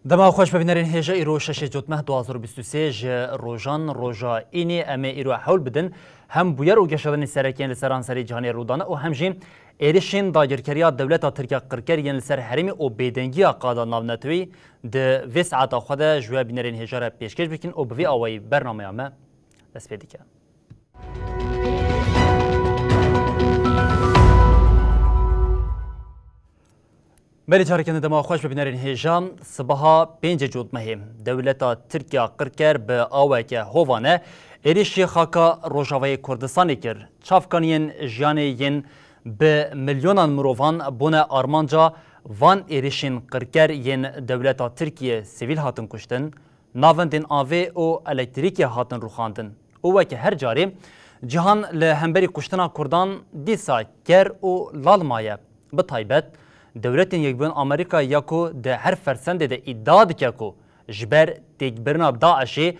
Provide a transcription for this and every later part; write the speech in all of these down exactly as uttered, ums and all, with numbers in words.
Dema xweş be bînerên hêja, îro şeşê Cotmeh du hazar û bîst û sê ji rojan roja înê, em ê îro hewl bidin hem bûyer û geşedanên sereke yên li seranserê cîhanê rû dane û hem jî êrişên dagirkeriya dewleta Tirk ya qirker yên li ser herêmê û bêdengiya qada navnetewî di vê saeta xwe de ji we bînerên hêja re pêşkêş bikin û bi vê awayî bernameya me dest pê dike. Belê, careke din dema xweş be bînerên hêja. Sibaha pêncê Cotmehê dewleta Tirkiya qirker bi aweke hovane êrişî xaka Rojavayê Kurdistanê kir. Çavkaniyên jiyanê yên bi milyonan mirovan bûne armanca van êrişên qirker yên dewleta Tirkiye, sivîl hatin kuştin, navendên avê û elektrîkê hatin rûxandin û weke her carê cîhan li hemberî kuştina Kurdan dîsa ker û lal maye. Bi taybet Dewletên Yekbûyên Amerîkayê ya ku di her fersendê de îdia dike ku ji ber têkbirina DAIŞê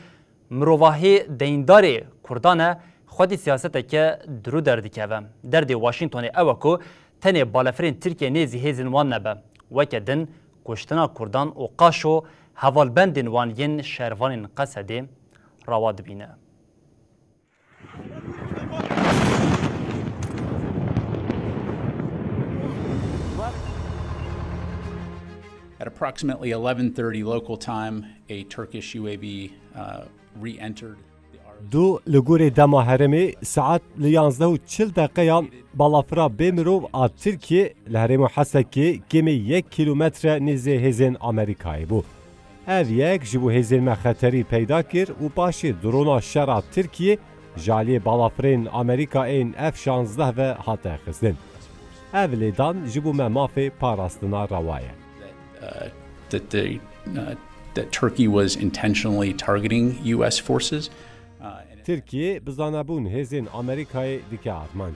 mirovahî deyndarê Kurdan e, xwedî siyaseteke dirû derdikeve. Derdê Washingtonê ew e ku tenê balefirên Tirkiye nêzî hêzên wan nebe. Weke din kuştina Kurdan û qaşo hevalbendên wan yên şervanên Qesedê rawa dibîne. At approximately eleven thirty local time, a Turkish U A V, uh, re-entered the R O C. Du li gorî dema herêmê saet li yanzdeh û çil deqeyan balafira bê mirov a Tirkiyê li herêma Hesekê kêmî yek kîlometre nêzê hêzên Amerîkayê bû. Ev yek ji bo hêzên me xeterî peyda kir û paşê drona şera Tirkiyê ji aliyê balafirên Amerîka ên F şazdeh ve hate xistin. Ev lêdan ji bo me mafê parastina rewa ye. Uh, that the, uh, that Turkey was intentionally targeting U S forces. Uh, and Tirkiye bi zanebûn hêzên Amerîkayê dike armanc.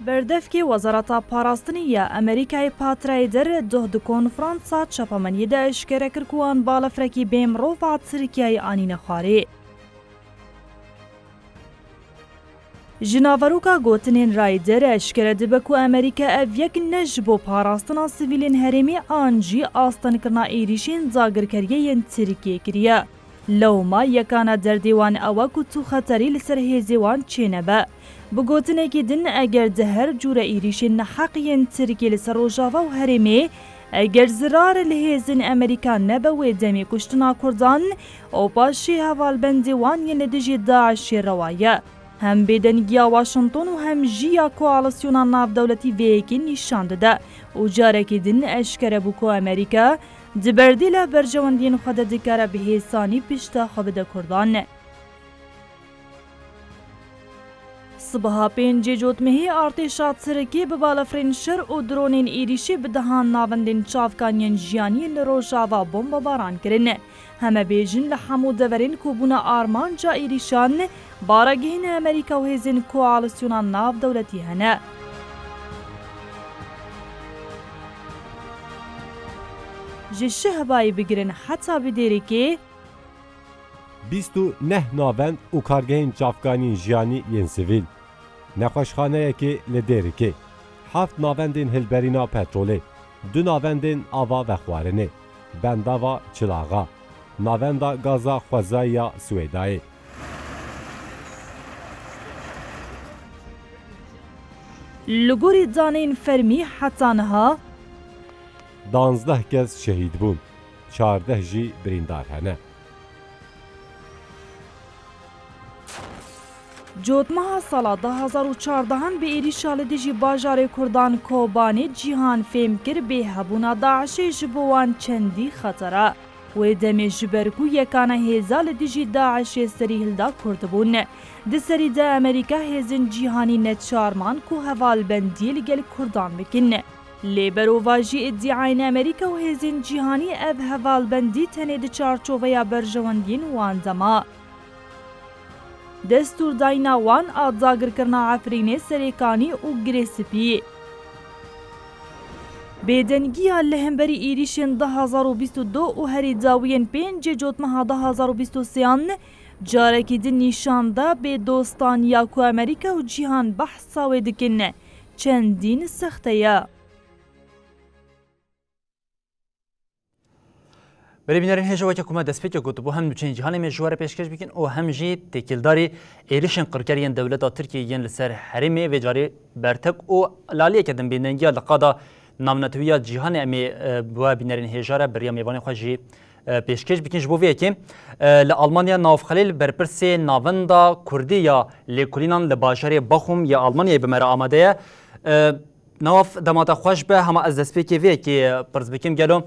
Berdevkê Wezareta Parastinê ya Amerîkayê Pat Ryder doh di konferansa çapemeniyê de eşkere kir ku wan balafrekî bê mirov a Tirkiyeyê anîne xwarê. Ji naveroka gotinên Ryder eşkere dibe ku Amerîka ev yek ne ji bo parastina sivîlên herêmê an jî astengkirina êrîşên dagirkeriyê yên Tirkiyê kiriye. Lewma yekane derdê wan ew e ku tu xeterî li ser hêzê wan çênebe. Bi gotinekî din, eger di her cûre êrîşên neheq yên Tirkiyê li ser Rojava û herêmê, eger zirar li hêzên Amerîka nebe, wê demê kuştina Kurdan û paşê hevalbendê wan yên li dijî DAIŞê rewa ye. Hem bêdengiya Washington û hem jî ya koalîsyona navdewletî vê yekê nîşan dide û carekî din eşkere bû ku Amerîka di berdêla berjewendiyên xwe de dikare bi hêsanî pişta xwe bide Kurdan. Sibiha pêncê Cotmehê artêşa Tirkî bi balafirên şer û dronên êrîşî bi dehan navendên çavkaniyên jiyanî li Rojava bombebaran kirin. Heme bêjin li hemû deverên ku bûne armanca êrîşan, baregihên Amerîka û hêzên koalîsyona navdewletî hene. Ji şehbayê bigirin heta bi dêrikê, bîst û neh navend û kargehên çavkaniyên jiyanî yên sivîl, nexweşxaneyekê li Dêrikê, heft navendên hilberîna petrolê, du navendên ava vexwarinê, bendava Çilaxa, navenda gaza xwezayî ya Swêdayê. Li gorî daneyên fermî heta niha danzdeh kes şehîd bûn, çardeh jî birîndar hene. Cotmeha sala du hazar û çardehan bi êrîşa li dijî bajarê Kurdan Kobanê cîhan fêm kir bêhebûna DAIŞê ji bo wan çendî xeter e. Wê demê ji ber ku yekane hêza li dijî DAIŞê serî hilda Kurd bûn, di serî de Amerîka hêzên cîhanî neçar man ku hevalbendiyê li gel Kurdan bikin. Lê berovajî îdîayên Amerîka û hêzên cîhanî ev hevalbendî tenê di çarçoveya berjewendiyên wan de ma. Destûrdayîna wan a dagirkirina Efrînê, Serêkanî û Girê Spî. Bêdengiya li hemberî êrîşên du hazar û bîst û du û herî dawiyên pêncê Cotmeha du hazar û bîst û sêyan carekî din nîşan da bêdostaniya ku Amerîka û cîhan behsa wê dikin çendîn sexte ye. Berê bînerên hêja, weke ku me destpêkê gotibû, hem nûçeyên cîhanê me ji we re pêşkêş bikin û hem jî têkildarî êrişên qirker yên dewleta Tirkiyê yên li ser herêmê vê carê bertek û li aliyeke din bêdengiya li qada navnetewî ya cîhanê em ê, e, bi we bînerên hêja re bi riya mêvanê xwe jî, e, pêşkêş bikin. Ji bo vê yekê, e, li Almanya Nawaf Xelîl, berpirsê Navenda Kurdî ya Lêkolînan li bajarê Bochum ya Almanyayê bi me re amade ye. E, Nawaf, dema te xweş be, hema ez destpêkê vê yekê pirs bikim, gelo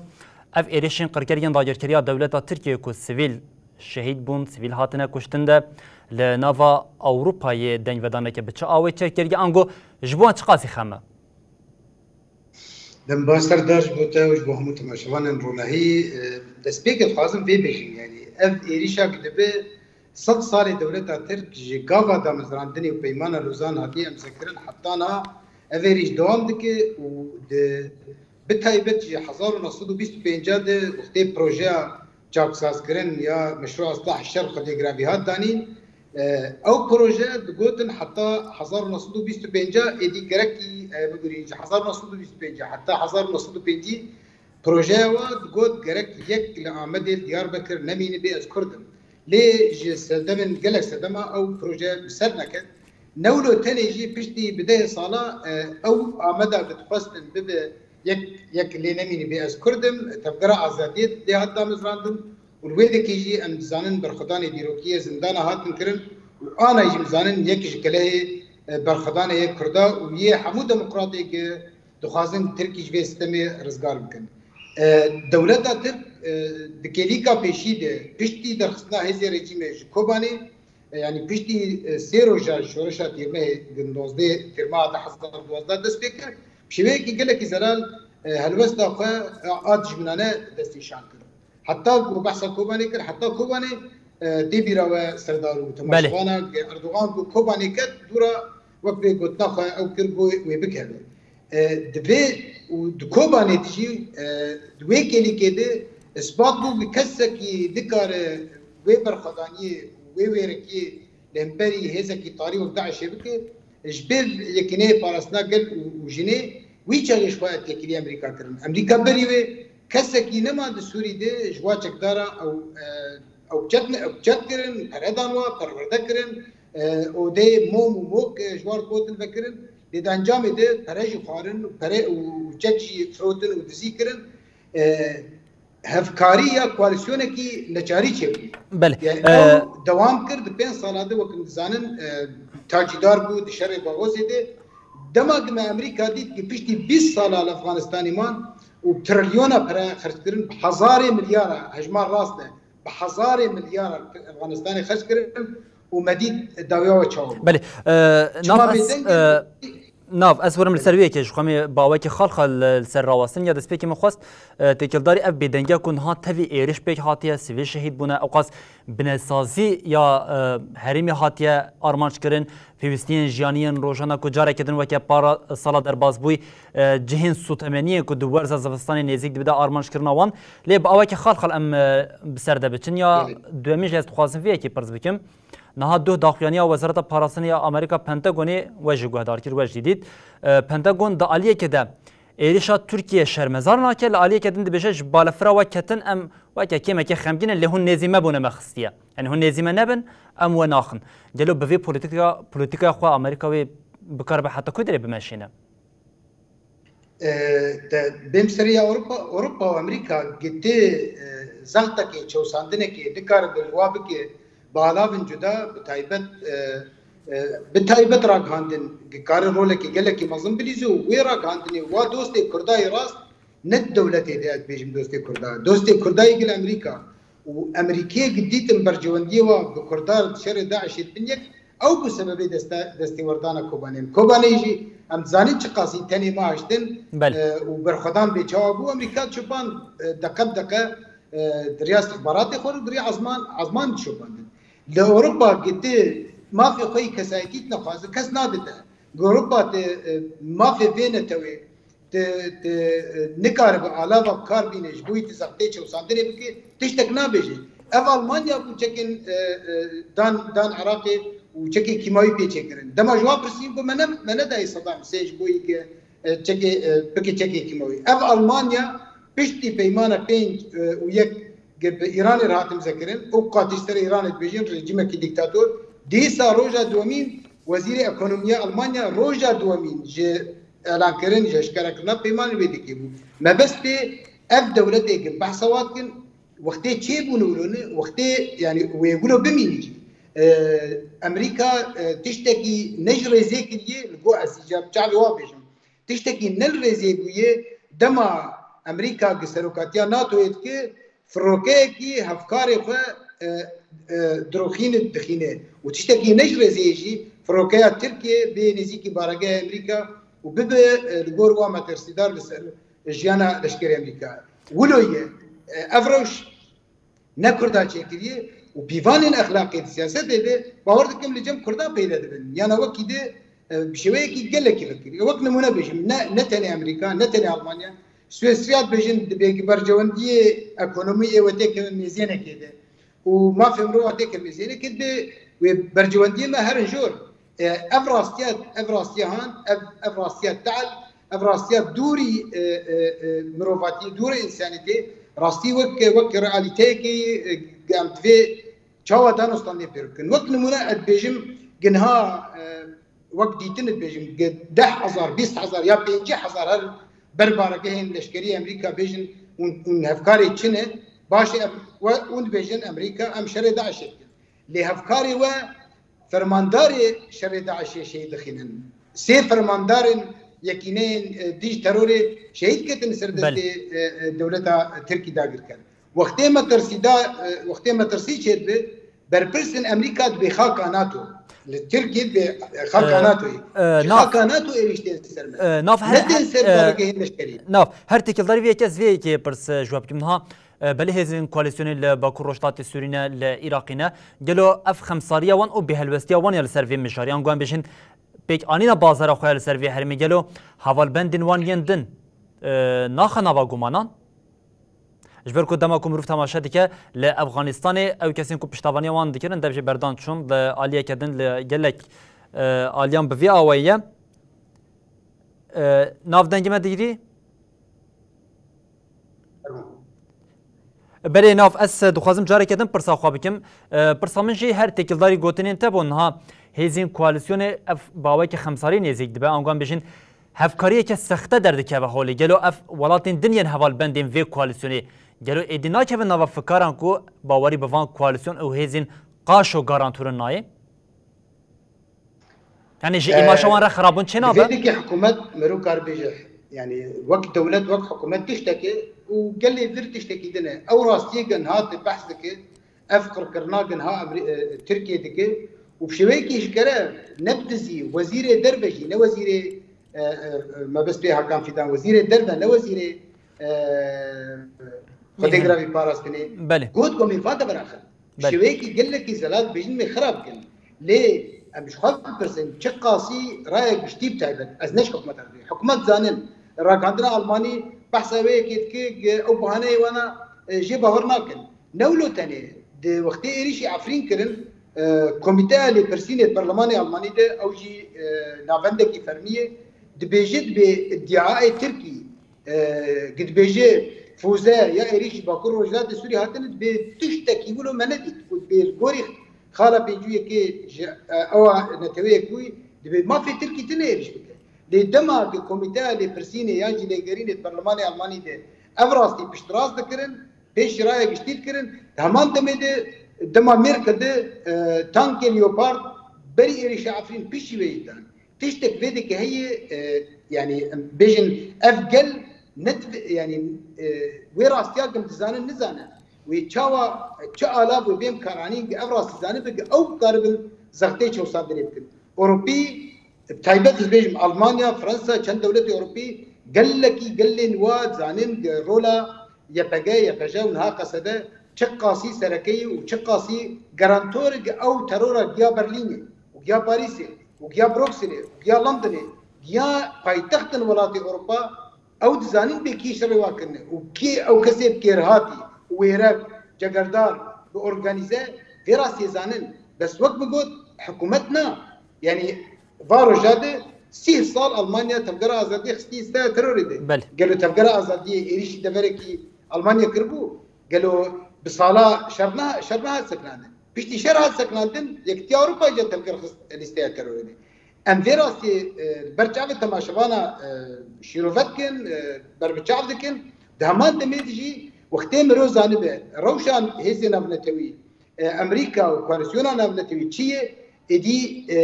ev êrişên qirker yên dagirkeriya dewleta Tirkiyê ku sivîl şehîd bûn, sivîl hatine kuştin de li nava Ewropayê dengvedaneke bi çi awê çêkiriye, ango ji bo wan çiqasî xem e? Dem baş Serdar, ji bo te û ji bo hemû temaşevanên Ronahî. E, destpêkê dixwazim vê bêjim, yanî ev êrîşa ku dibe sed salê dewleta Tirk ji gava damezrandinê û Peymana Lozan hatiye îmzekirin heta niha, ev êrîş dewam dike û di, bi taybet ji hezar û neh sed û bîst û pênc de wextê projeya çaksazkirin ya meşrû Islah Şer Xwedê Giravî hat danîn, e, ew proje digotin heta hezar û neh sed û bîst û pênc êdî gerekî, e, bigurîn, ji hezar û neh sed û bîst û pênc heta hezar û neh sed û pêncî projeya we digot gerek yek li Amedê, li Diyarbekir nemîne bê ez Kurd im. Lê ji sedemên, gelek sedema ew proje bi ser neket. Ne wilo tenê jî piştî bi deh sala, e, ew Ameda ku dixwestin bibe yek, yek lê nemîne bê ez Kurd im, Tevgera Azadiyê lê hat damezrandin û li wê dekê jî em dizanin berxwedanê dîrokî yê zindana hatin kirin û ana jî em dizanin yek ji kelehê, e, berxwedanê yê Kurda û yê hemû demokratê ku dixwazin Tirkî ji vê stemê rizgar bikin. E, dewleta Tirk, e, di kêlîka pêşî de piştî derxistina hêzê rejîmê ji Kobanê, e, yanî piştî, e, sê roja şoreşa Tîrmehê, di nozdeh Tîrmeha du hezar duwazdeh dest pê kir, bi şêweyekî gelekî zelal, e, helwesta xwe, e, a dijminane destnîşan kir. Heta ku behsa Kobanê kir, heta Kobanê, e, tê bîra we Serdar û Belê. Temaşevana, Erdogan ku Kobanê ket, dûra wek vê gotina xwe ew kir, got wê bikeve. E, di vê û di Kobanê de jî, e, di wê kêlîkê de ispat bû ku kesekî dikare wê berxwedaniyê û wê wêrekiyê li hemberî hêzekî tarî wek DAIŞê bike, ji ber yekîneyê parastina gel û, û jinê wî çarê ji xwe têkilî Amerîka kirin. Amerîka berî wê kesekî nema di Sûrî de ji wa çekdara ew, e, ew çek ne, ew çek kirin, pere dan wa, perwerde kirin, e, odeyê mom û mok, e, ji wan gotin vekirin. Lê di encamê de pere jî xwarin û pere û çek jî firotin û dizî kirin. E, hevkarî ya koalîsyonekî neçarî çêbû. Belê. Yani, e, ew dewam kir, di pênc sala de, wek em dizanin, e, tacîdar bû di şerê Baxozê de. Dema ku me Amerîka dît ku piştî bîst sala li Afganistanê man û trilyona pere xerc kirin, bi hezarê milyara, hejmar rast e, bi hezarê milyara Afganistanê xerc kirin û me dît dawiya we çawa bû. Belê. E, Çima nav ez, bêdeng e, in? Nav, ez werim li ser wê yekê, ji xwe me bawekî xal xal li, li ser rawestin ya destpêkê min xwest, e, têkildarî ev bêdengiya ku niha tevî êriş pêk hatiye, sivîl şehîd bûne, ewqas binesazî ya, e, herêmê hatiye armanc kirin, pêwîstiyên jiyanî yên rojana ku careke din weke para sala derbasbûyî, e, cihên sûtemeniyê ku di werza zivistanê nêzîk dibe de armanc kirina wan. Lê bi awekî xal xal em, e, bi ser de biçin. Ya Belê. Duyemîn jî ez dixwazim vê yekê pirs bikim. Niha duh daxuyaniya Wezareta Parastinê ya Amerîka, Pentagonê, we jî guhdar kir, we jî dît. E, Pentagon di aliyekê de êrişa Tirkiye şermezar nake, li aliyeke din dibêje, ji balefira we ketin, em weke kêmeke xemgîn in, lê hûn nêzî me bûne me xistiye. Yanî hûn nêzî me nebin, em we naxin. Gelo bi vê polîtîka, polîtîkaya xwe Amerîka wê bikaribe heta ku derê bimeşîne? E, te bêm serê ya Ewropa, Ewropa û Amerîka gitê, e, zextekê, çewsandinekê dikare bi wa bike, bi alavin cuda, bi taybet, e, e, bi taybet ragihandin, dikare rolekê gelekî mezin bilîze û wê ragihandinê wa dostê Kurda yê rast, ne di dewletê de, ez dibêjim dostê Kurda. Dostê Kurda yê gil Amerîka. Û Amerîkiyê ku dîtin bercewendiyê wa bi Kurda di şerê DAIŞê dibin yek, ew bû sebebê deste-, destêwerdana Kobanê. Kobanê jî Em dizanin çiqasî tenê me haştin, Belê. e, û berxwedan bê çawa bû. Amerîka çopand, e, deqe bi deqe, e, di riya istixbaratê xwe re, di riya ezman, ezman dişopandin. Li Ewropa gitti mafê xwe yî kesayetî dinaxwaze, kes nadite. Li Ewropa te, e, mafê vê netewê te, te, e, nikaribe alava bi kar bîne, ji bo yî te zextê çewsandinê bike, tiştek nabêje. Ev Almanya ku çekên, e, e, dan, dan Iraqê û çekê kîmawî pê çêkirin. Dema ji wan pirsîn ku me ne, me nedayê Sedam Husên ji bo yî ke, e, çekê, e, bike çekê kîmawî. Ev Almanya piştî peymana pênc, e, û yek ge bi Îranê re hat imzekirin, û qatî ji ser Îranê dibêjin rejîmekî dîktator. Dîsa roja duwemîn wezîrê ekonomiya Almanya roja duwemîn ji elankirin, ji eşkerekirina peymanê wê dikê bû. Mebestê ev dewletê ki behsa wan dikin, wextê çêbûn wilo ne, wextê, yani, wê wilo bimînî jî. E, Amerîka, e, tiştekî ne ji rêzê kiriye, li go ez îca çavê wa bêjim. Tiştekî ne li rêzê bûye, dema Amerîka gi serokatiya NATOyê dike, firokeyekî hevkarê xwe, e, e, diroxîne dixîne. Û tiştekî ne ji rêzê jî, firokeya Tirkiye bê nêzîkî baregeha Amerîka û bibe, e, li gor wa metirsîdar li ser jiyana leşkerê Amerîka. Wilo ye, e, ev rewş ne Kurda çêkiriye û pîvanên exlaqê di siyasetê de, bawer dikim, li cem Kurda peyde dibin. Yana wekî de, e, bi şêweyekî gelekî vekirî. Wek nimûne bêjim, ne, ne tenê Amerîka, ne tenê Almanya, Swêsriya dibêjin, dibê ki bercewendiyê ekonomî ê we têkevin mêzênekê de û mafê mirova têkevin mêzênekê, dibê wê bercewendiyê me herin jor. E, ev rastiya, ev rastiya han, ev, ev rastiya tehl, ev rastiya dûrî, e, e, e, mirovatiyê, dûrî însaniyetê, rastî wek, wek realîteyekê, e, em divê çawa danostandinê pêro bikin. Wek nimûne ez dibêjim, ginha, e, wek dîtin dibêjim, gi deh hezar, bîst hezar ya pêncî hezar her ber baregehên leşkerî Amerîka bêjin hûn, hûn hevkarê çi ne, baş e, em, we, hûn dibêjin Amerîka, em şerê DAIŞê dikin. Lê hevkarê we fermandarê şerê DAIŞê şehîd dixînin. Sê fermandarên yekîneyên, e, dij terorê şehîd ketin ser Belê. destê, e, e, dewleta Tirkî dagirker. Wextê metirsîda, e, wextê metirsî çêdibe, berpirsên Amerîka dibê xaka NATO. Li Tirkiyê dibê, e, xaka E, NATOyê. e, Ji Naf, xaka NATO êrîş tên ser me. e, Naf her, Ne tên ser e, baregehên leşkerî. Naf, her têkildarî vê yekê ez vê yekê pirs, e, ji we bikim niha. E, belê hêzên koalîsyonê li Bakur Rojhilatê Sûrî ne, li Iraqê ne. Gelo ev xemsariya wan û bêhelwestiya wan ya li ser vê mijarê, ango em bêjin pêkanîna bazara xwe ya li ser vê herêmê, gelo hevalbendên wan yên din, e, naxe nava gumanan? Ji ber ku dema ku mirov temaşe dike, li Efxanistanê ew kesên ku piştavaniya wan dikirin, dev jê berdan çûn, li aliyeke din li gelek, e, aliyan bi vî awayî ye. E, nav dengê me digirî? Belê, nav, ez dixwazim careke din pirsa xwe bikim. E, pirsa min jî her têkildarî gotinên te bû. Niha hêzên koalîsyonê ev bi awayekî xemsarî nêzîk dibe. Ango em bêjin, hevkariyeke sexte derdikeve holê. Gelo ev welatên din yên hevalbendên vê koalîsyonê? Gelo êdî nakevin nava fikaran ku bawerî bi van koalîsyon û hêzên qaşo garantorin nayê? Yani ji Ee, îmaja wan re xirabûn çê nabe? Vê dikê hikûmet, mero kar bêje, yani wek dewlet, wek hikûmet tiştekê û gelê vir tiştekî din e. Ew rastiyê ginha te behs dike, ev qirkirina ginha Amerî-, e, Tirkiye dike û bi şêweyekî eşkere ne bi dizî, wezîrê derve jî, ne wezîrê, e, e, e, mebest pê Hakan Fidan, wezîrê derve, ne wezîrê, e, Xwedê Belê. giravî parastinê. Belê. Got ku em ê van de biraxin. Belê. Şêweyekî gelekî zelal dibêjin me xirab kin. Lê em ji xwe bipirsin, çi qasî raya giştî bi taybet, ez ne ji hikûmeta dibêjim. Hikûmet zanin, ragihandina Almanî behsa wê yekê dike, ew bahaneyê wana, e, jê bawer nakin. Ne wilo tenê, di wextê êrîşî Efrîn kirin, e, Komîteya Lêpirsînê di Perlemanê Almanî de, ew jî, e, navendekî fermî ye, dibêje dibê îddiayê Tirkî, e, ki dibêje fûze ya êrîş ji Bakur Rojhilatê Sûrî hatine, dibê tiştekî wilo me nedît û dibê li gorî xala pêncî û yekê ji, e, ewa neteweyek bûyî, dibê mafê Tirkî tune êrîş bike. Lê dema ki Komîteya Lêpirsînê yan jî Lêgerînê di Perlemanê Almanî de ev rastî piştrast dikirin, pêşî raya giştî dikirin, di heman demê de dema Merkel de, e, tankê Leopard berî êrîşa Efrîn piştî wê jî dan. Tiştek vê dike heye, e, yani, em bêjin, ev gel ne div-, yani, e, wê rastiya gim dizanin, nizane. Wê çawa, çi alav wê bên karanîn, ev rastî zanibe, ew karibin zextê çewsandinê bikin. Ewropî, Bi taybet ez bêjim, Almanya, Fransa, çend dewletê Ewropî gelekî gelên wa dizanin rola Y P G, Y P J û niha Qesede çi qasî serekeyî û çi qasî garantor ew terora giya Berlînê û giya Parîsê û giya Brukselê û giya Londonê, giya paytextin welatê Ewropa, ew dizanin bê kî şerê wa kirine û kî ew kesê bi kêrhatî, wêrev, cegerdar, bi organîze, vê rastiyê zanin. Bes wek min got, hikûmet na. Yanî va roja de sîh sal Almanya Tevgera Azadiyê xistî lîsteya terorê de. Belê. Gelo Tevgera Azadiyê êrîşî deverekî Almanya kiribû? Gelo bi sala şer na, şer nehat sekinandin? Piştî şer hat sekinandin, Yekîtiya Ewropa jî tevger xist lîsteya terorê de. Em vê rastî, e, ber çavê temaşevana, e, şîrove dikin, e, berbiçav dikin. Di heman demê de jî wextê mirov zanibe rewşa hêzên navnetewî, e, Amerîka û koalîsyona navnetewî çi ye, êdî, e,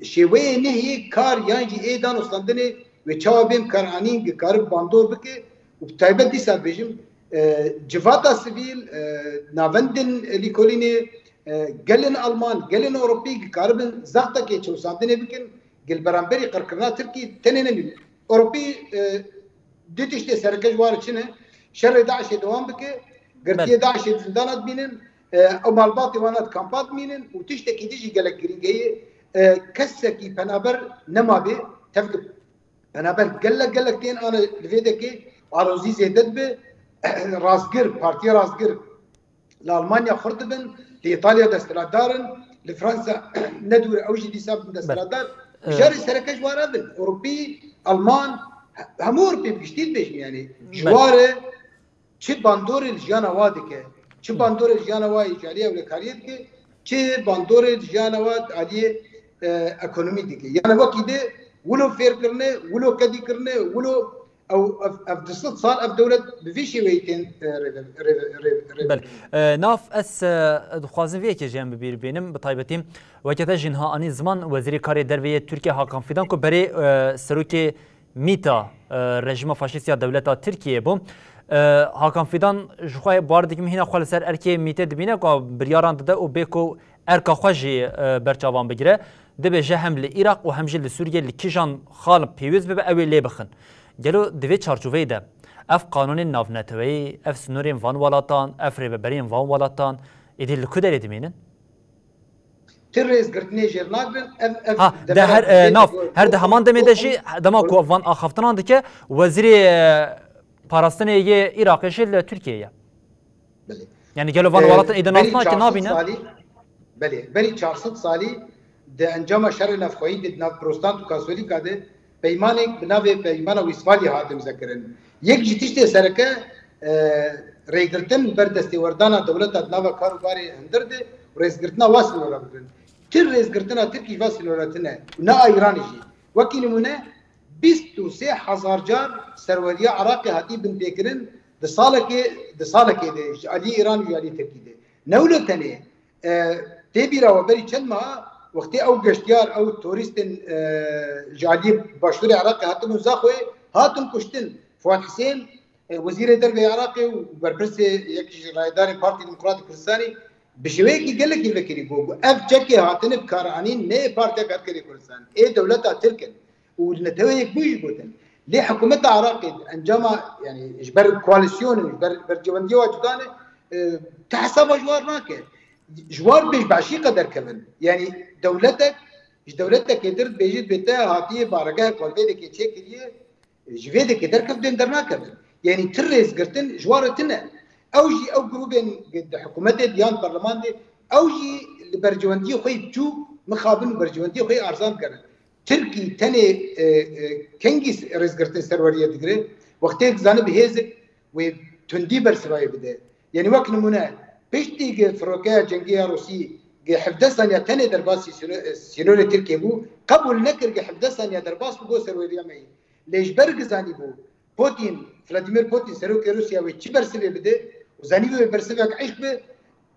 şêweyê nehê kar yan jî ê danûstandinê wê çawa bên bikaranîn, dikarib bandor bike û bi taybet dîsa bêjim, e, civata sivîl, e, navendên lîkolînê, e, gelên Alman, gelên Ewropî dikaribin zextekê çewsandinê bikin, gel beramberî qirkirina Tirkî tenê nemîne. Ewropî, e, du tiştê sereke ji wan re çi ne? Şerê DAIŞê dewam bike, girtiyê DAIŞê di zindana dibînin, e, ew malbatê wan di kampa dimînin û tiştekî din jî gelek girîng heye, e, kesekî penaber nemabe, tevgib. Penaber gelek gelek tên ane li vê dekê, alozî zêde dibe, rastgir, partiya rastgir li Almanya xurt dibin, li Îtalya desthilatdar in, li Fransa ne dûr ew jî dîsa bin desthilatdar. Belê. Şerê sereke ji wan re bin. Ewropî, Alman, he-, hemû Ewropî bi giştî dibêjin, yanî ji Belê. wan re çi bandorê li jiyana wa dike, çi Hı. bandorê li jiyana wa yê ji aliyê ewlekariyê dike, çi bandorê li jiyana wa di aliyê, e, ekonomî dike. Yani wekî de wilo fêr kirine, wilo kedî kirine, wilo ew, ev, ev du sed sal ev dewlet bi vî şêweyî tên, e, rêve-, rêve-, rêve-, rêve-, Belê. E, Naf, ez, e, dixwazim vê yekê jî em bi bîr bînim, bi taybetî weke te jî niha anî ziman, Wezîrê Karê Derve yê Tirkiye Hakan Fidan ku berê, e, serokê MÎT'a, e, rejîma faşîst ya dewleta Tirkiyeyê bû. E, Hakan Fidan ji xwe bawer dikim hîna xwe li ser erkê MÎT'ê dibîne ku biryaran dide û bê ku erka xwe jî, e, berçavan bigire. Dibêje hem li Iraq û hem jî li Sûriyê li kîjan xal pêwîst bibe ew ê lê bixin. Gelo di vê çarçoveyê de ev qanûnên navneteweyî, ev sînorên van welatan, ev rêveberiyên van welatan êdî li ku derê dimînin? Ti rêzgirtinê jêr nagrin, ev, ev Ha, de devera her, e, Tirkiyê nav, de her di heman demê de jî, dema ku van axaftinan dike, wezîrê, e, parastinê yê Iraqê jî li Tirkiyeyê ye. Belê. Yani gelo van E, welatin êdî berî nasna ki çar sed nabîne? salî, belê, berî çar sed salî di encama şerê navxweyî de di nav Protestant û Katolîka de peymanek bi navê Peymana Wîsvalî hat imzekirin. Yek ji tiştê sereke, e, rêgirtin ber destêwerdana dewleta di nava kar û barê hundir de û rêzgirtina wa sînora bigirin. Ti rêzgirtina Tirkî va sînora tine û ne a Îranê jî. Wekî nimûne, bîst û sê hezar car serweriya Iraqê hatî binpêkirin di salekê, di salekê de ji aliyê Îran û ji aliyê Tirkî de. Ne wilo tenê, e, tê bîra we berî çend meha wextê ew geştiyar, ew turîstên, e, ji aliyê başûrê Iraqê hatibûn Zaxoyê, hatin kuştin. Fuat Hisên, e, Wezîrê Derve yê Iraqê û berpirsê yek ji rayedarên Partî Demokratî Kurdistanî bi şêweyekî gelekî vekirî got, got, ev çekê hatine bikaranîn ne yê Partiya Karkerê Kurdistanê, ê dewleta Tirk in û li neteweyê yek bû jî gotin. Lê hikûmeta Iraqê encama, yani ji ber koalîsyonê, ji ber berjewendiyê wa cuda ne, e, ti hesaba ji war nake. Ji war bêj beşî qe derkevin. Yani dewletek, ji dewletekê dir dibêjî dibê te hatiye baregehe kolbêdekê çêkiriye, ji vê dekê derkev bên dernakevin. Yanî ti rêzgirtin ji wan re tine. Ew jî ew grûbên di hikûmetê de yan parleman de, ew jî li berjewendiyê xwe yê biçûk mixabin û berjewendiyê xwe yê erzan dikerin. Tirkî tenê, e, e, kengî rêzgirtin serweriye digire, wextê dizane bi hêzik wê tundî bersivayê bide. Yanî wek nimûne, piştî gi firokeya cengê ya Rûsî gi hevdeh saniya tenê derbasî sîno-, sînorê Tirkiyê bû, qebûl nekir gi hevdeh saniya derbas bû, got serweriya me ye. Lê ji ber gi zanîbû Putin, Vladimir Putin, serokê Rûsya wê çi bersivê bide û zanîbû wê bersivek eşq be,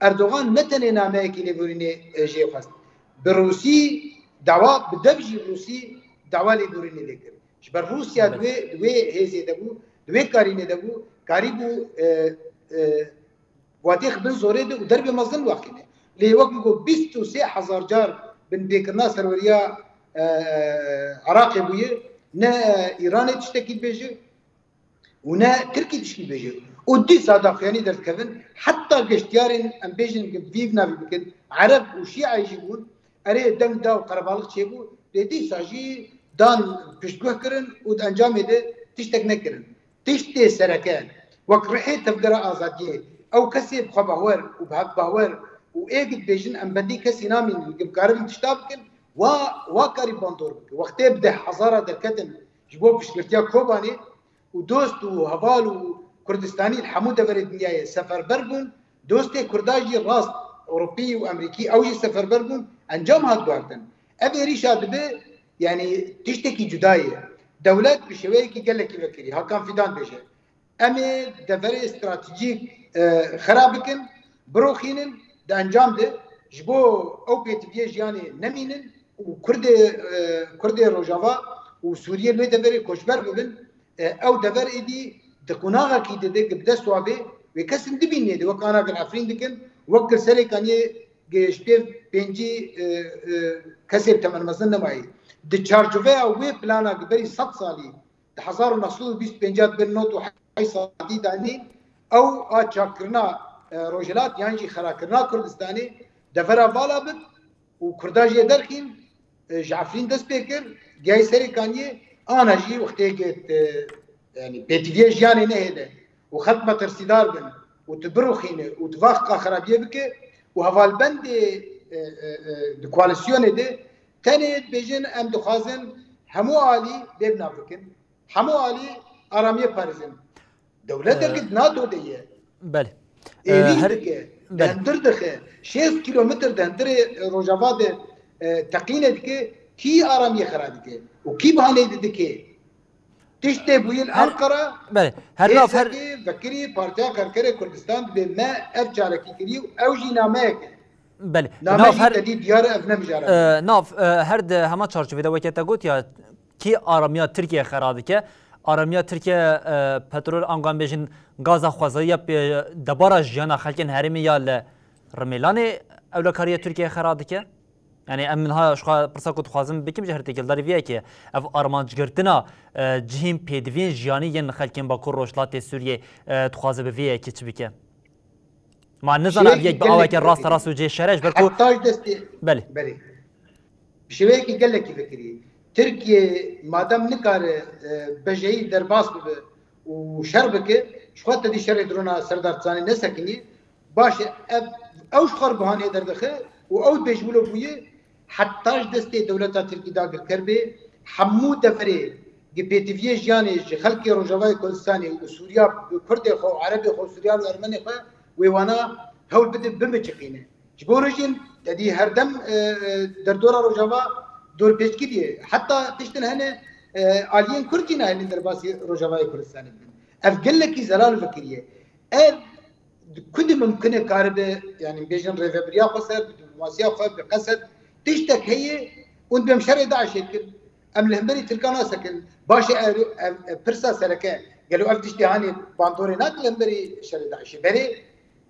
Erdogan ne tenê nameyekî lêborînê, e, jê xwest. Bi Rûsî dawa, bi dev jî Rûsî dawa lêborînê lê kir. Ji ber Rûsya di wê, di wê hêzê de bû, di wê karînê de bû, karîbû, e, e, watê xwe bin zorê de û derbê mezin wexîne. Lê wek min got, bîst û sê hezar car binpêkirina serweriya e, Iraqê bûye, ne Îranê tiştekî dibêje û ne Tirkî tişkî dibêje. Û dîsa daxuyanî derdikevin, heta geştiyarên, em bêjin, vî navî bikin, Ereb û Şîe jî bûn, erê deng da û qerebalix çêbû, lê dîsa jî dan piştguh kirin û di encamê de tiştek nekirin. Tiştê sereke, wek rihê tevgera azadiyê, ew kesê bi xwe bawer û bi hev bawer û ê dibêjin, em bendî kesî namînin, li bikaribin tişta bikin, wa, wa karî bandor bike. Wextê bi deh hezara derketin ji bo piştgirtiya Kobanê û dost û heval û Kurdistanî li hemû deverê dinyayê seferber bûn, dostê Kurda jî rast Ewropî û Emerîkî ew jî seferber bûn, encam hat guhertin. Ev êrîşa dibe, yanî tiştekî cuda ye. Dewlet bi şêweyekî gelekî vekirî, Hakan Fidan bêje, em ê deverê stratejîk, e, xera bikin, biroxînin, di encam de ji bo ew pêtiviyê jiyanê nemînin û Kurdê, e, Kurdê Rojava û Sûriyê li wê deverê koçber bibin, e, ew dever êdî di qonaxekî de de, bi dest wa bê, wê kesin dibînê de, wek ana gel Efrîn dikin, wek gel Serê Kaniyê ge ji pêv pêncî, e, e, kesê bi temenmezin nemayî. Di çarçoveya wê plana gi berî sed salî, di hezar û neh sed û bîst û pênc di bin nod û heşt salî danî, ew a çakkirina, e, Rojhilat yan jî xerakirina Kurdistanê devera vala bit û Kurda jê derxîn, e, ji Efrîn dest pê kir, gihayî Serê Kaniyê, ana jî wextê ke, e, yanî pêtiviyê jiyanê nehêle û xelk metirsîdar bin û tu biroxîne û tu vaxka xerabiyê bike û hevalbendê, e, e, e, di koalîsyonê de tenê dibêjin, em dixwazin hemû alî bê bi nav bikin, hemû alî aramiyê parêzin. Dewletek Ee, di NATO de ye. Belê. Êrîş Ee, her, dike, belê. Di hundir dixe. Şêst kîlometr di hundirê Rojava de, e, teqîne dike. Kî aramiyê xera dike? Û kî bahaneyê de dike? Tiştê bûyî li Her, Ankara, belê. Her nav her P S K vekirî Partiya Karkerê Kurdistan dibê me ev çarekî kirî û ew jî nameyek e. Belê. Name Nav jî her, tedî diyar e, ev ne mijara. E, nav, e, her di hema çarçovê de weke te got ya, kî aramiya Tirkiye xera dike? Aramiya Tirkiye, e, petrol, angan bêjin gaza xwezayî ya pê-, debara jiyana xelkên herêmê ya li Rimêlanê ewlekariya Tirkiye xera dike? Yani em min ha ji xwe pirsa ku dixwazim bikim ji her têkildarî vê yekê. Ev armancgirtina, e, cihên pêdiviyên jiyanî yên xelkên Bakur Rojhilatê Sûriyê, e, dixwaze bi vê yekê çi bike? Ma nizana ev yek bi aweke rast rast û cê şer e, ji ber ku heta ji destê Belê. Belê. Bi şêweyekî gelekî vekirî. Tirkiye madem nikare, e, bejeyî derbas bibe û şer bike, ji xwe tedî şerê drona Serdar Dilanê nesekinî, baş e, ev, ew ji xwe re bihanê derdixe û ew dibêje wilo bûye, heta ji destê dewleta Tirkî dagirker bê, hemû deverê gi pêtiviyê jiyanê ji xelkê Rojavayê Kurdistanê û Sûriya bi Kurdê xwe û Erebê xwe û Suryan û Ermenê xwe wê wana hewl bide bimiçiqîne. Ji bo rojên tedî herdem, e, e, derdora Rojava dorpêçkî diye. Heta tiştin hene, e, aliyên Kurd jî nahêlin derbasî Rojavayê Kurdistanê bibin. Ev gelekî zelal fikiriye. Ev di ku de mimkun e karibe, yani bêjin rêvebiriya xwe ser, bi diplomasiya xwe, bi qesed, tiştek heye û dibêm şerê DAIŞê dikin. Em li hemberî Tirkan nasekin. Baş e, ev, ev, ev pirsa sereke. Gelo ev tiştê hanê bandorê nake li hemberî şerê DAIŞê? Berê,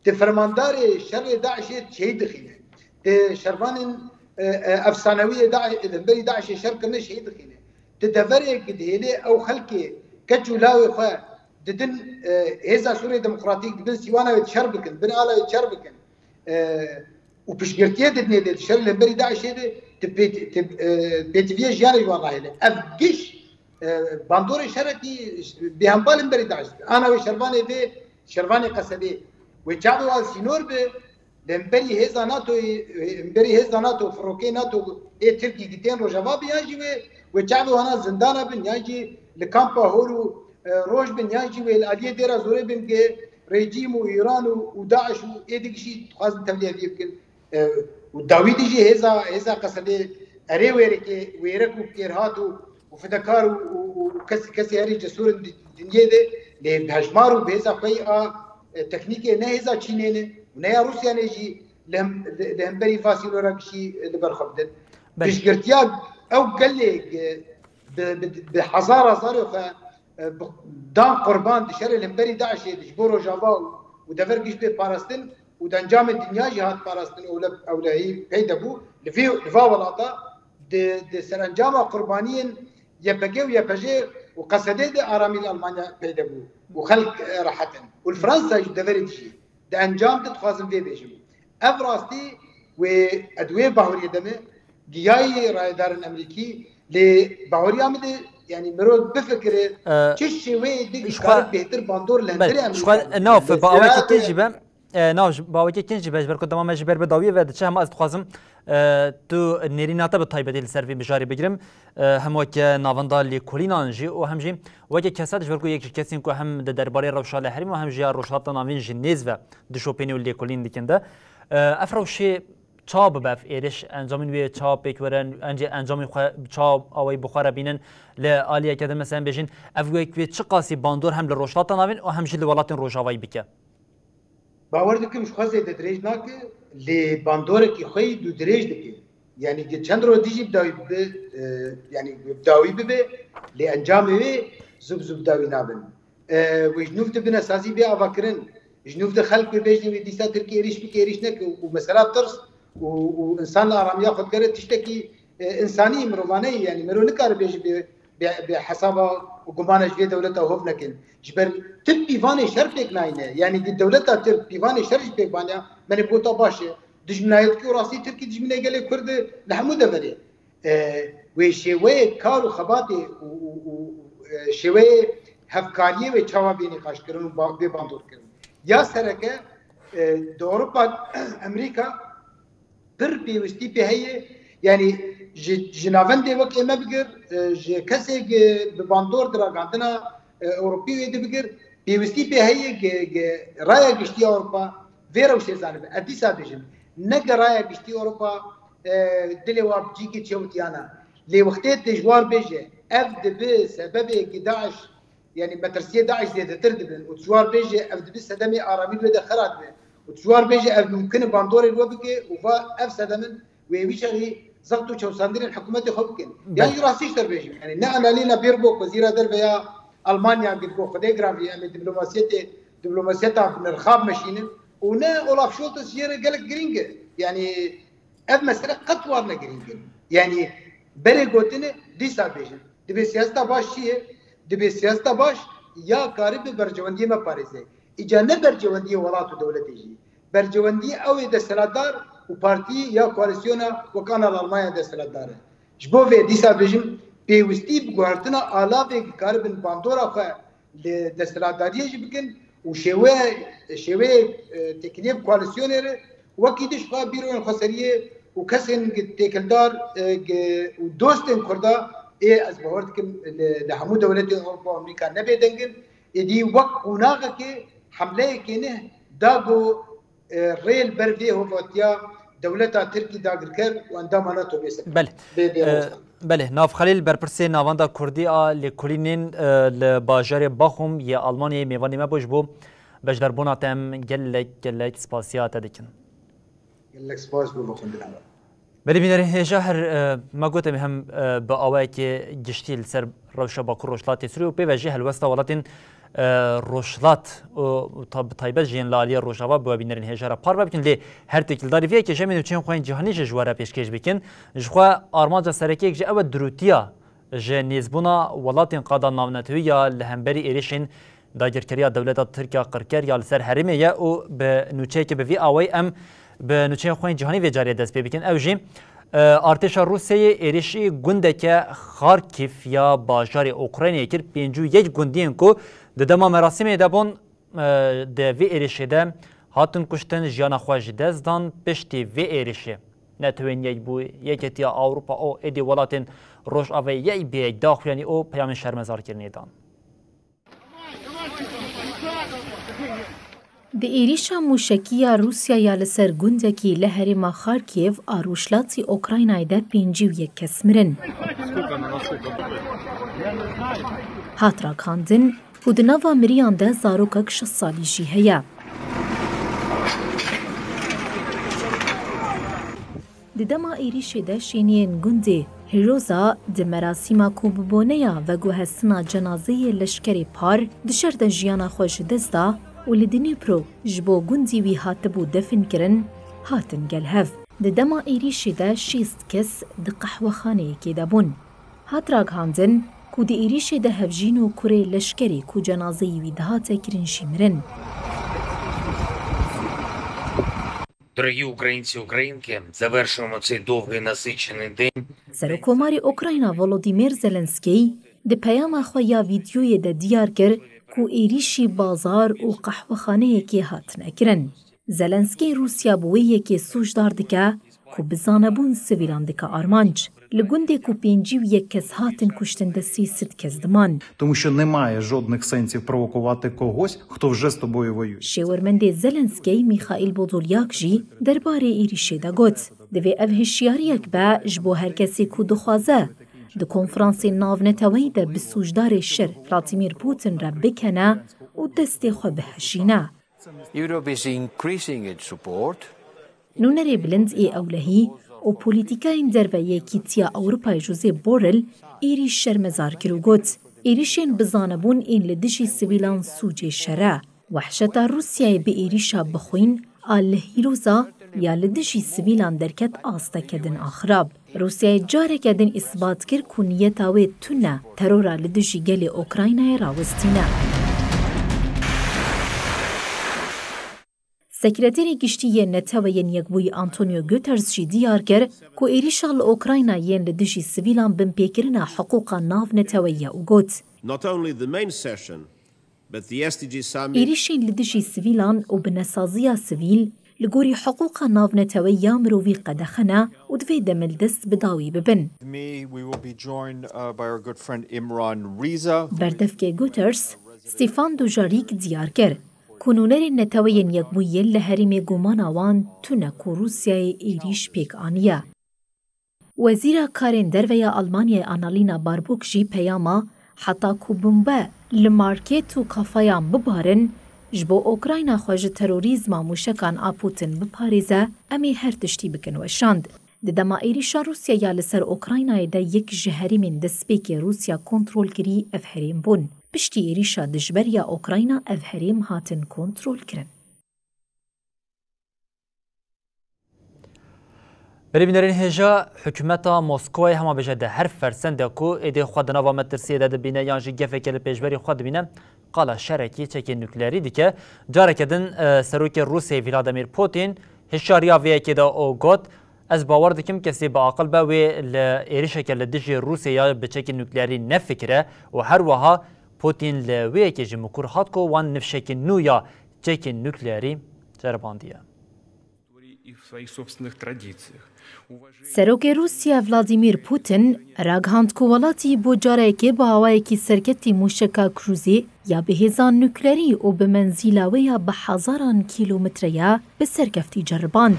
tu fermandarê şerê DAIŞê şehîd dixîne. Tu şervanên, e, e, efsanewiyê DAIŞ, li hemberî DAIŞê şer kirine şehîd dixîne. Tu deverê ku dihêlê ew xelkê keç û lawê xwe didin, e, hêza Sûriyê Demokratîk, dibin sîwana wê şer bikin, bin ala wê şer bikin. E, û piştgirtiyê didinê dê, di şer li hemberî DAIŞê de, tu pêt-, tu, e, pêtiviyê jiyanê ji wan nahêle. Ev giş, e, bandorê şerekî bêhempa li hemberî DAIŞ. Ana wê şervanê vê, şervanê Qesedê. Wê çavê wan sînor bi, li hemberî hêza NATOyê, li hemberî hêza NATO, firokê NATO ê Tirkî gitên Rojava bi, yan jî wê, wê çavê wana zindana bin, yan jî li kampa hor û, e, roj bin, yan jî wê li aliyê dêra zorê bin, ge rejîm û Îran û, û DAIŞ û ê dî jî dixwazin tevlî heviyê bikin. E, û dawî dî jî hêza, hêza Qesedê erê wêrekê, wêrek û kêrhat û, û fidekar û, û, û kes-, kesê herî cesûr in di dinyê de, lê bi hejmar û bi hêza xwe yî a, e, teknîkê ne hêza Çînê ne û ne ya Rûsya ne jî li hem-, li, li hemberî va sînora gişî, e, li ber xwe bidin. Belê. Piştgirtiya ew gelê, e, bi, bi, bi hezar hezarê xwe, e, bi, dan qurban di şerê li hemberî DAIŞê de ji bo Rojava û, û dever giş bê parastin û di encamê dinya jî hat parastin û le-, ewlehî peyde bû. Li vê, li va welata Di, di serencama qurbaniyên Y P G û Y P J û Qesedê de aramî li Almanya peyde bû û xelk, e, rehet in. Û li Fransa jî deverê dijî. Di encam de dixwazim vê bêjim. Ev rastî wê, ez di wê bahuriyê de me, giyayê rayedarên Amerîkî, lê bahuriya min de, yanî mirov bifikire, E, çi şêweyê din ji xwe, dikare bêhtir bandor li hundirê belê, ji Amerîka xwe, bigire. Naf, Lê bi awayekî zêra kin jî be, e, Naf, ji, bi awayekî kin jî be, ji ber ku dema me ji ber bi dawiyê ve diçe, hema ez dixwazim, e, tu nêrîna te bi taybetî li ser vê mijarê bigirim, e, hem weke navenda lêkolînan jî û hem jî weke kesa, ji ber ku yek ji kesên ku hem di derbarê rewşa li herêmê û hem jî ya Rojhilata Navîn ji nêz ve dişopîne û lêkolîn dikin de. E, ev rewşê çawa bibe, ev êrîş, encamên wê çawa pêk were, encê encamên xwe çawa awayî bi xwe re bînin, li aliyeke din mesela em bêjin, ev wek wê çiqasî bandor hem li Rojhilata Navîn û hem jî li welatên Rojavayî bike? Bawer dikim ji xwe zêde dirêj nake, lê bandorekî xwe yî dûdirêj dike. Yanî gi çend roj dî jî bi dawî bibe, e, yanî bi dawî bibe, lê encamê wê zû bi zû bi dawî nabin. E, wê ji nû ve bine sazî bê avakirin. Ji nû ve xelk wê bêjin wê dîsa Tirkiye êrîş bike, êrîş neke û mesela tirs û, û însan li aramiya xwe digere tiştekî, e, însanî, mirovane ye. Yanî mirov nikare bêje bê, bê, bê hesaba û gumana ji vê dewleta hov nekin. Ji ber Tirk pîvanê şer pêk nayne. Yanî di dewleta Tirk pîvanê şer jî pêk baniya, me ne gota baş e. Dijminayetî û rastî Tirkî dijminê gelê Kurd e li hemû deverê. E, wê şêweyê kar û xebatê û, û, û, e, şêweyê hevkariyê wê çawa bê nîqaşkirin û ba-, bê bandorkirin. Ya sereke, e, di Ewropa, Amerîka pir pêwistî pê heye, yanî ji, ji navendê wekî me bigir, e, ji kesê bi bandor di ragandina, e, Ewropî wê de bigir, pêwistî pê heye gi, gi raya giştî Ewropa vê rewşê zanibe. Ez dîsa dibêjim, ne gi raya giştî Ewropa, e, dilê wa bi cîkê çewtiyana. Lê wextê tu ji war bêje, ev dibe sebebê gi DAIŞ, yanî metirsiyê DAIŞ zêdetir dibin û tu ji war bêje, ev dibe sedemê aramî wê de xera dibe û tu ji war bêje, ev mumkin e bandorê wê bike û va ev sedem in wê wî çaxî zext û çewsandinên hikûmetê xwe bikin. Yan Belê. jî rastî ji te bêjim, yanî ne Annalena Baerbock, wezîra derve ya Almanya, gi digot Xwedê giravî, em ê diplomasiyetê, diplomasiyeta bi nirxa bimeşînin û ne Olaf Scholz jê re gelek girîng e. Yanî ev mesele qet war ne girîng in. Yanî berê gotinê dîsa bêjin. Dibê siyaseta baş çi ye? Dibê siyaseta baş ya karibe berjewendiyê me parêze. Îca ne berjewendiyê welat û dewletê jî. Berjewendiyê ew ê desthilatdar û partî ya koalîsyona wek ana li Almanya desthilatdar e. Ji bo vê dîsa bêjim, pêwistî bi guhertina alavê ki karibin bandora xwe li desthilatdariyê jî bikin û şêwe-, şêweyê, e, têkiliyê bi koalîsyonê re wekî dî ji xwe bîroyên xweseriyê û kesên gi-, têkildar, e, gi-, û dostên Kurda ê ez bawer dikim li, li hemû dewletên Ewropa û Amerîka ne bêdeng in, êdî wek qonaxekê hemleyekê ne da ku e, rê li ber vê hovatiya dewleta Tirkî dagirker û endama NATO bê sekinandin. Belê. Bê, bê E, rewestan. Belê. Nav Xelîl, berpirsê Navenda Kurdî a Lêkolînên, e, li bajarê Bochum yê Almanyayê mêvanê me bû, ji bo beşdarbûna te em gelek, gelek spasiya te dikin. Gelek spas bo vexwendina we. Belê bînerên hêja, her, e, me got em hem, e, bi awayekê giştî li ser rewşa Bakur Rojhilatê Sûriyê û pê ve jî helwesta welatên, e, Rojhilat û ta-, bi taybet jî yên li aliyê Rojava bi we bînerên hêja re parve bikin. Lê her têkildarî vê yekê jî em ê nûçeyên xwe yên cîhanî jî ji we re pêşkêş bikin. Ji xwe armanca sereke yek jî ew e, dirûtiya ji nêzbûna welatên qada navnetewî ya li hemberî êrişên dagirkeriya dewleta Tirk ya qirker ya li ser herêmê ye û bi nûçeyeke bi vî awayî em bi nûçeyên xwe yên cîhanî vê carê dest pê bikin. Ew jî, e, artêşa Rûsyayê êrişî gundeke Xarkîv ya bajarê Ukraynayê kir. Pêncî û yek gundiyên ku di dema merasîmê de bûn, e, di vê êrişê de hatin kuştin, jiyana xwe ji dest dan. Piştî vê êrişê Netewên Yekbû-, Yeketiya Ewropa û êdî welatên Rojavayê yek bi yek daxuyanî û peyamên şermezarkirinê dan. Di êrîşa mûşekî ya Rûsya ya li ser gundekî li herêma Xarkîv a rojhilatî Ukraynayê de pêncî û yek kes mirin. Hat ragihandin ku di nava miriyan de zarokek şeş salî jî heye. Di dema êrîşê de şêniyên gundê Hiroza di merasîma ku bi boneya veguhestina cenazeyê leşkerê Par di şer de jiyana xwe ji dest da û li Dnîpro ji bo gundî wî hatibû definkirin, hatin gel hev. Di dema êrîşê de şêst kes di qehwexaneyekê de bûn. Hat ragihandin ku di êrîşê de hevjîn û kurê leşkerê ku cenazeyî wî dihate kirin jî mirin. Дорогі українці, українки, завершуємо цей довгий насичений день. Serokkomarê Ukrayna Volodymyr Zelenskiy di peyama xwe ya vîdyoyê de diyar kir ku êrîşî bazar û qehwexaneyekê hatine kirin. Zelenskiy Rûsya bi wê yekê sûcdar dike ku bi zanebûn sivîlan dike armanc. Li gundê ku pêncî û yek kes hatin kuştin de sê sed kes diman. Тому що немає жодних сенсів провокувати когось, хто вже з тобою воює. Şêwirmendê Zelenskiy Mîxaîl Podolyak jî derbarê êrîşê de got, divê ev hişyariyek be ji bo her kesê ku dixwaze di konferansê navneteweyî de bi sûcdarê şer Vladimir Putin re bikene û destê xwe bihejîne. Europe is increasing its support. Nûnerê bilind ê ewlehî û polîtîkayên derve Yekîtiya Ewropayê Josep Borrell êrîş şermezar kir û got, êrîşên bi zanebûn ên li dijî sivîlan sûcê şer e. Wehşeta Rûsyayê bi êrîşa bixwîn a li hîroza ya li dijî sivîlan derket asteke din a xirab. Rûsyayê careke din îsbat kir ku niyeta wê tune terora li dijî gelê Ukraynayê rawestîne. Sekreterê Giştî yê Neteweyên Yekbûyî Antonio Guterres jî diyar kir ku êrîşa li Ukrayna yên li dijî sivîlan binpêkirina hiqûqa navneteweyî ye û got, Not only the main session, but the S D G summit. Êrîşên li dijî sivîlan û binesaziya sivîl li gorî hiqûqa navneteweyî ya mirovî qedexe ne û divê demildest bi dawî bibin. Me, we will be joined uh, by our good friend Imran Riza. Berdevkê Guterres, Stefan Dujarric diyar kir ku nûnerên Neteweyên Yekbûyî li herêmê gumana wan tune ku Rûsyayê êrîş pêk aniye. Wezîra Karên Derve ya Almanyayê Annalena Baerbock jî peyama heta ku bombe li market û kafayan bibarin, ji bo Ukrayna xwe ji terorîzma mûşekan a Putin biparêze, em ê her tiştî bikin weşand. Di dema êrîşa Rûsya ya li ser Ukraynayê de yek ji herêmên destpêkê Rûsya kontrol kirî ev herêm bûn. Piştî êrîşa dijber ya Ukrayna ev herêm hatin kontrol kirin. Berê bînerên hêja, hikûmeta Moskovayê hema bêje di her fersendê ku êdî xwe di nava metirsiyê de dibîne yan jî gefeke li pêşberî xwe dibîne, qala şerekî çekên nukleerî dike. Careke din, e, Serokê Rûsyayê Vladimir Putin hişyariya vê yekê da û got, Ez bawer dikim kesê bi aqil be wê li êrişeke li dijî Rûsyayê ya bi çekên nukleerî nefikire û her wiha Putin li wê yekê jî mikur hat ku wan nifşekî nû ya çekên nukleerî ceribandiye. Serokê Rûsya Vladimir Putin ragihand ku welatî bo carekê bi awayekî serkeftî mûşeka krûzê ya bi hêzan nuklerî û bi menzîla wê ya bi hezaran kîlometre ya bi serkeftî ceriband.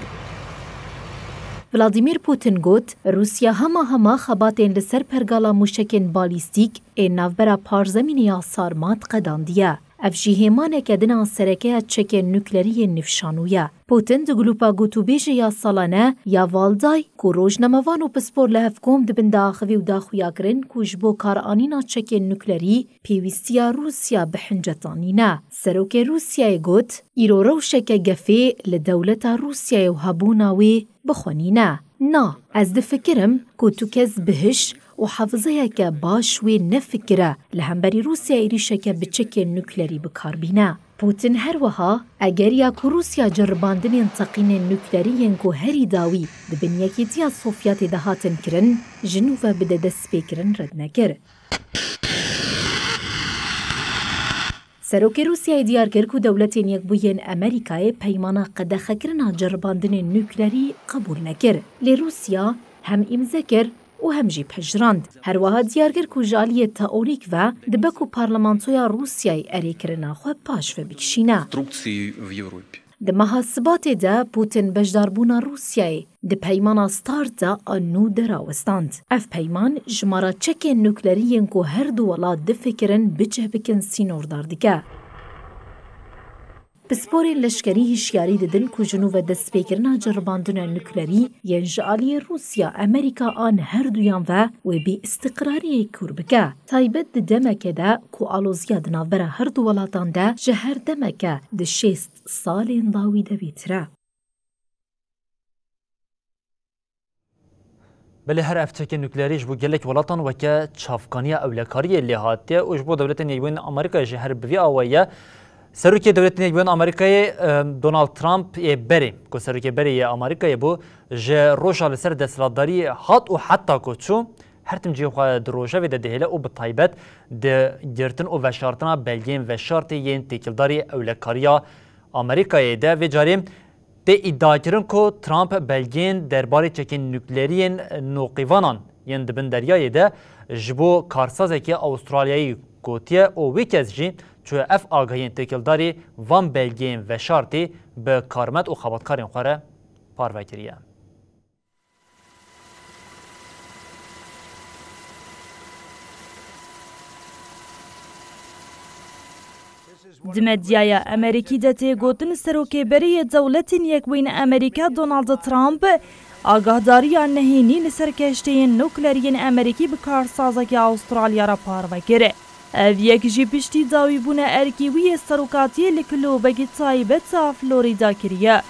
Vladimir Putin got, Rûsya hema hema xebatên li ser pergala mûşekên balîstîk ên navbera parzemînê ya Sarmat qedandiye. Ev jî hêmaneke din a sereke ya çekên nuklerî yên nifşanû ye. Putin di glupa gotûbêjê ya salane ya Valday ku rojnamevan û pispor li hev kom dibin diaxivî û da xuyakirin ku ji bo karanîna çekên nuklerî pêwîstiya Rûsya bi hincetan nîne. Serokê Rûsyayê got, Îro rewşeke gefê li dewleta Rûsyayê û hebûna wê bi xwe nîne. Na, ez difikirim ku tu kes bi hiş û hefizeyeke baş wê nefikire li hemberî Rûsya êrîşeke bi çekên nuklerî bi kar bîne. Putin her wiha, eger ya ku Rûsya ceribandinên teqînên nuklerî yên ku herî dawî di bin Yekîtiya Sovyetê de hatin kirin, ji nû ve bide destpêkirin red nekir. Serokê Rûsyayê diyar kir ku Dewletên Yekbûyî yên Amerîkayê peymana qedexekirina ceribandinên nuklerî qebûl nekir. Lê Rûsya hem îmze kir û hem jî pejirand. Her wiha diyar kir ku ji aliyê teorîk ve dibe ku parlamentoya Rûsyayê erêkirina xwe paş ve bikişîne. Di meha Sibatê de Putin beşdarbûna Rûsyayê di peymana START de a nû de rawestand. Ev peyman jimara çekên nuklerî yên ku her du welat difikirin bicih bikin sînordar dike. Pisporên leşkerî hişyarî didin ku ji nû ve destpêkirina ceribandina nuklerî yên ji aliyê Rûsya, Amerîka an herduyan ve wê bî îstiqrariyê kûr bike. Taybet di demeke de ku aloziya di navbera her du welatan de ji her demeke di şêst salên dawî de bêtir e. Belê her ev çekên nukleerî ji bo gelek welatan weke çavkaniya ewlekariyê lê hatiye û ji bo Dewletên Yekbûyî Amerîkayê jî her bi vî awayî ye. Serokê Dewletên Yekbûyî Amerîkayê, e, Donald Trump ê berê, ku serokê berê yê Amerîkayê bû, ji roja li ser desthilatdarî hat û heta ku çû, her tim cihê xwe di rojevê de dihêle û bi taybet di girtin û veşartina belgeyên veşartê yên têkildarî ewlekariya Amerîkayê de. Vê carê tê îdiakirin ku Trump belgeyên derbarê çekên nukleerî yên noqîvanan yên di bin deryayê de ji bo karsazekî Awistralyayî gotiye û wî kes jî çûye ev agahiyên têkildarî van belgeyên veşartî bi karmend û xebatkarên xwe re parve kiriye. Di medyaya Amerîkî de tê gotin, serokê berê yê Dewletên Yekbûyî Amerîka Donald Trump agahdariya nehênî li ser keşteyên nuklerî yên Amerîkî bi karsazekî Awistralya re parve kir. Ev yek jî piştî dawîbûna erkî wî yê serokatiyê li klûbekî taybet a Florîda kiriye.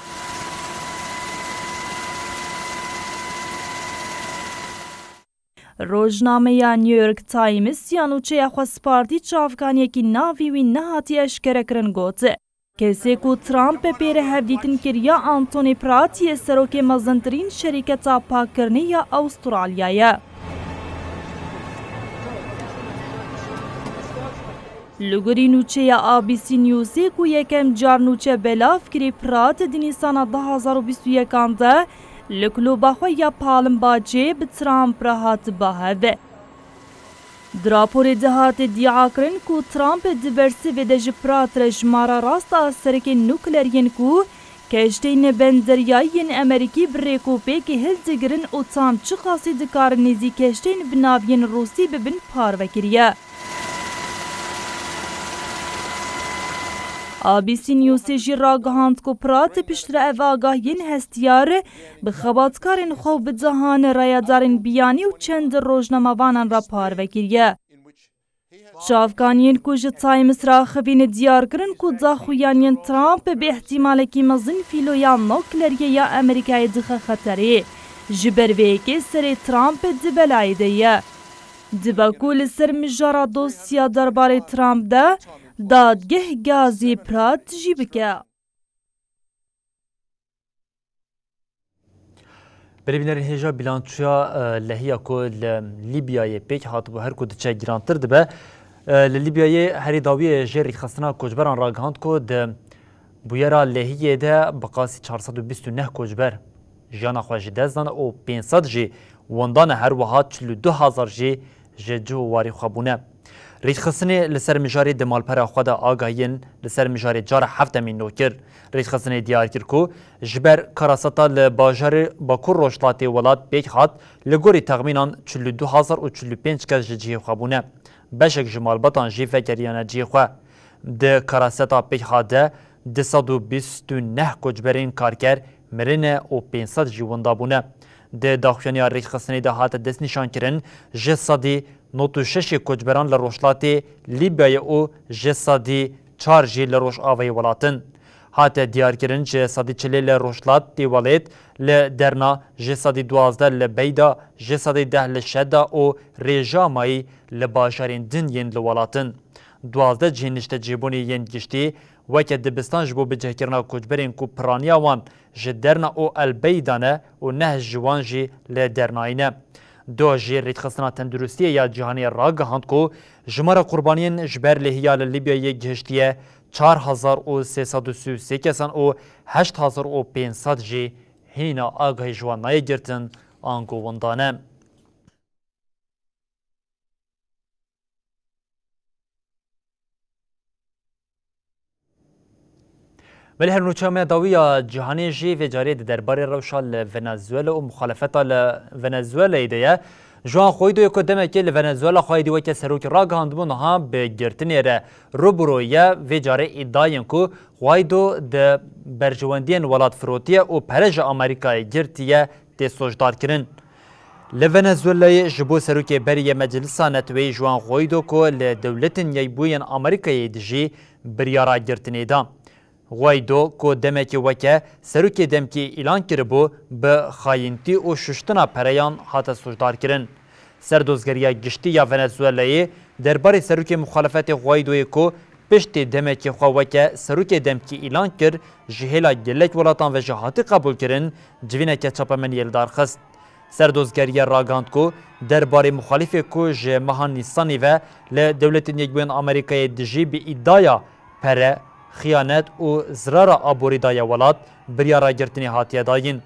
Rojnameya New York Times ya nûçeya xwespartî çavkaniyekî navê wî nehatî eşkerekirin got, kesê ku Trump pê re hevdîtin kiriya Anthony Pratt yê serokê mezintirîn şerîketa pakkirinê ya Awistralya ye. Li gorî nûçeya A B C Newsê ku yekem car nûçe belav kirî, Pratt di Nîsana du hazar û bîst û yekan de li klûba xwe ya Palm Beachê bi Trump re hatiba hev. Di raporê de hate dîakirin ku Trump di bersivê de ji Pratt re jimara rast a serokên nukleriyên ku keşteyên benderyayî yên Amerîkî bi rêkopêkê hildigirin û tam çiqasî dikarin nêzî keşteyên bi naviyên Rûsî bibin parve kiriye. A B C Newsê jî ragihand ku Pratt piştre ev agahiyên hestiyar bi xebatkarên xwe û bi dehan rayedarên biyanî û çend rojnamevanan re parve kiriye. Çavkaniyên ku ji Times re axivîn diyar kirin ku daxuyaniyên Trump bi îhtîmalekî mezin fîloya nukleriyê ya Amerîkayê dixe xeterê, ji ber vê yekê serê Trump di belayê de ye. Dibe ku li ser mijara dosya derbarê Trump de dadgeh gazî Pratt jî bike. Belê bînerên hêja, bîlançoya, e, lehiya ku li Lîbyayê pêk hatibû her ku diçe girantir dibe. E, li Lîbyayê herî dawiyê jê rêkxistina koçberan ragihand ku di bûyera lehiyê de bi qasî çar sed û bîst û neh koçber jiyana xwe ji dest dan û pênc sed jî windane, her wiha çil û du hezar jî ji cih û warî xwe bûne. Rêkxistinê li ser mijarê di malpera xwe de agahiyên li ser mijarê cara heftemîn nû kir. Rêkxistinê diyar kir ku ji ber karaseta li bajarê Bakur Rojhilatê welat pêk hat, li gorî texmînan çil û du hezar û çil û pênc kes ji cihê xwe bûne. Beşek ji malbatan jî vegeriyane cihê xwe. Di karaseta pêk hat de du sed û bîst û neh koçberên karker mirine û pênc sed jî winda bûne. Di daxuyaniya rêkxistinê de hate destnîşankirin, ji sedî nod û şeşê koçberan li rojhilatê Lîbyayê û ji sedî çar jî li rojavayê welat in. Hate diyarkirin, ji sedî çilê li rojhilatê welêt, li Derna, ji sedî duwazdeh li Beyda, ji sedî deh li Şeda û Rêjamayî li bajarên din yên li welat in. Duwazdeh cihên niştecihbûnê yên giştî weke dibistan ji bo bicihkirina koçberên ku piraniya wan ji Derna û El Beyda ne û neh ji wan jî li Dernayî ne. Doh jî Rêkxistina Tenduristiyê ya Cîhanê ragihand ku jimara qurbaniyên ji ber lêhiya li Lîbyayê gihiştiye çar hezar û sê sed û sî û sê kesan û heşt hezar û pênc sed jî hîna agahî ji wan nayê girtin, ango winda ne. Belê her nûçeya me dawî ya cîhanê jî vê carê di derbarê rewşa li Venezuela û muxalefeta li Venezuelayê de ye. Juan Guaidoyê ku demekê li Venezuela xwedî weke serokî ragihandibû, niha bi girtinê re rûbirû ye. Vê carê îdiayên ku Guaido di berjewendiyên welat firotiye û pere ji Amerîkayê girtiye, tê sojdar kirin. Li Venezuelayê ji bo serokê berî yê Meclisa Neteweyî Juan Guaido ku li Dewletên Yekbûyên Amerîkayê dijî, biryara girtinê da. Guaido, ku demekê weke serokê demkî îlan kiribû, bi xayîntî û şuştina pereyan hate sûcdarkirin. Serdozgeriya Giştî ya Venezuelayê derbarê serokê muxalefetê Guaidoyê, ku piştî demekê xwe weke serokê demkî îlan kir, ji hêla gelek welatan ve jî hatî qebûlkirin, civîneke çapemeniyê li dar xist. Serdozgeriya ragihand ku derbarê muxalîfê ku ji meha Nîsanê ve li Dewletên Yekbûyên Amerîkayê dijî bi îdaya pere, xiyanet û zirara aborî daye welat, biryara girtinê hatiye dayîn.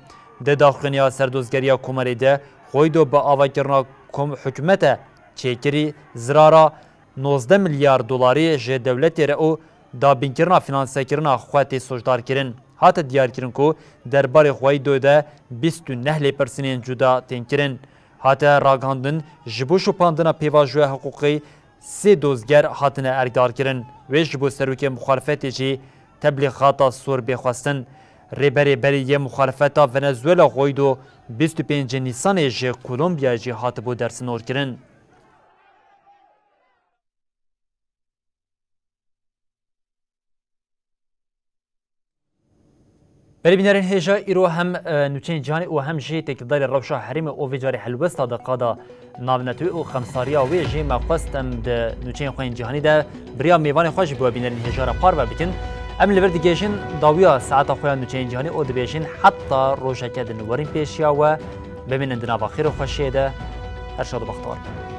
Di daxuyaniya serdozgeriya Komarê de Guaido bi avakirina kom-, hikûmete çêkirî zirara nozdeh milyar dolarî ji dewletê re û dabînkirina finansekirina xwe tê sûcdarkirin. Hate diyarkirin ku derbarê Guaido de bîst û neh lêpirsînên cuda tên kirin. Hate ragihandin, ji bo şopandina pêvajoya hiqûqî sê dozger hatine erkdarkirin. Wê ji bo serokê muxalefetê jî teblîxata sor bê xwestin. Rêberê berê yê muxalefeta Venezuela Guaido bîst û pêncê Nîsanê ji Kolombiya jî hatibû dersinorkirin. Belê bînerên hêja, îro hem, e, nûçeyên cîhanî û hem jî têkildarî rewşa herêmê û vê carê helwesta di qada navnetewî û xemsariya wê jî me xwest em di nûçeyên xwe yên cîhanî de bi riya mêvanê xwe jî bi we bînerên hêja re parve bikin. Em li vir digihêjin dawiya saeta xwe ya nûçeyên cîhanî û dibêjin heta rojeke din werîn pêşiya we, bimînin di nava xêr û xweşiyê de. Her şad û bextewar bin.